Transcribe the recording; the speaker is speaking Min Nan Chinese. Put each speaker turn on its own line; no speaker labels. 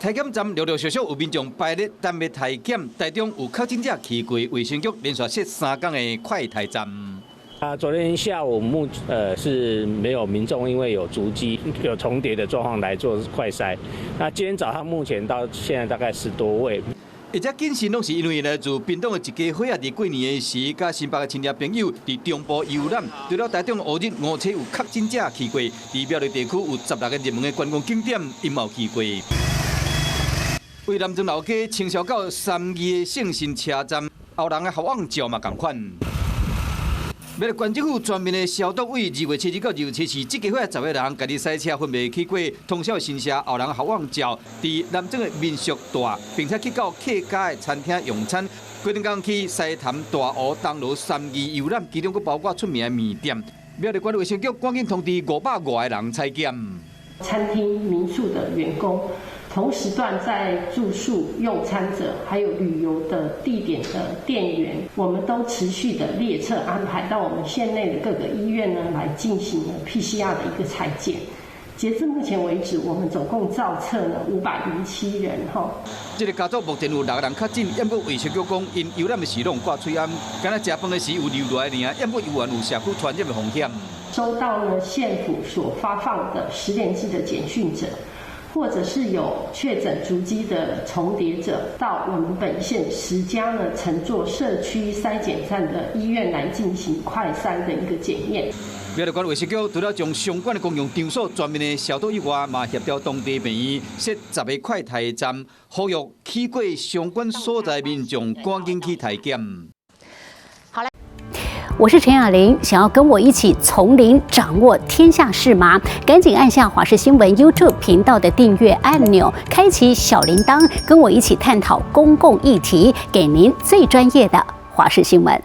篩檢站陸陸續續有民眾排列等欲篩檢，台中有確診者去過，衛生局連續設三工的快篩站。
啊，昨天下午是沒有民眾因為有足跡有重疊的狀況來做快篩。那今天早上目前到現在大概10多位。
而且謹慎攏是因為來自屏東的一家伙仔，佇過年的時，佮新北的親戚朋友佇中部遊覽，除了台中烏日五車有確診者去過，佇苗栗地區有16個熱門的觀光景點，𪜶嘛有去過。為南庄老街清掃到三義的聖心車站，後人的好望照嘛仝款。苗栗縣政府全面的消毒，為2月7日到2月7日，這家伙10個人家己駛車分別去過通霄新社後人好望角，佇南庄的民宿住，並且去到客家的餐廳用餐。規陣工去西潭、大湖、東螺三義遊覽，其中閣包括出名的麵店。苗栗縣衛生局趕緊通知500外個人採檢。
餐廳、民宿的員工，同時段在住宿用餐者，還有旅遊的地點的店員，我們都持續的列車安排到我們縣內的各個醫院呢，來進行了 PCR 的一個採檢。截至目前為止，我們總共造冊了507人。哈，
這個家族目前有六個人確診，毋過衛生局講，𪜶遊覽的時攏掛喙罨，敢若食飯的時有留落來爾，毋過猶原有社區傳染的風險。
收到呢縣府所發放的實聯制的簡訊者，或者是有確診足跡的重疊者，到我們本縣10家呢乘坐社區篩檢站的醫院來進行快篩的一個檢驗。
苗栗縣衛生局除了將相關的公共場所全面的消毒以外，嘛協調當地病院設十個快篩站，呼籲去過相關所在民眾趕緊去篩檢。
好嘞。我是陳雅玲，想要跟我一起從零掌握天下事嗎？趕緊按下華視新聞 YouTube 頻道的訂閱按鈕，開啟小鈴鐺，跟我一起探討公共議題，給您最專業的華視新聞。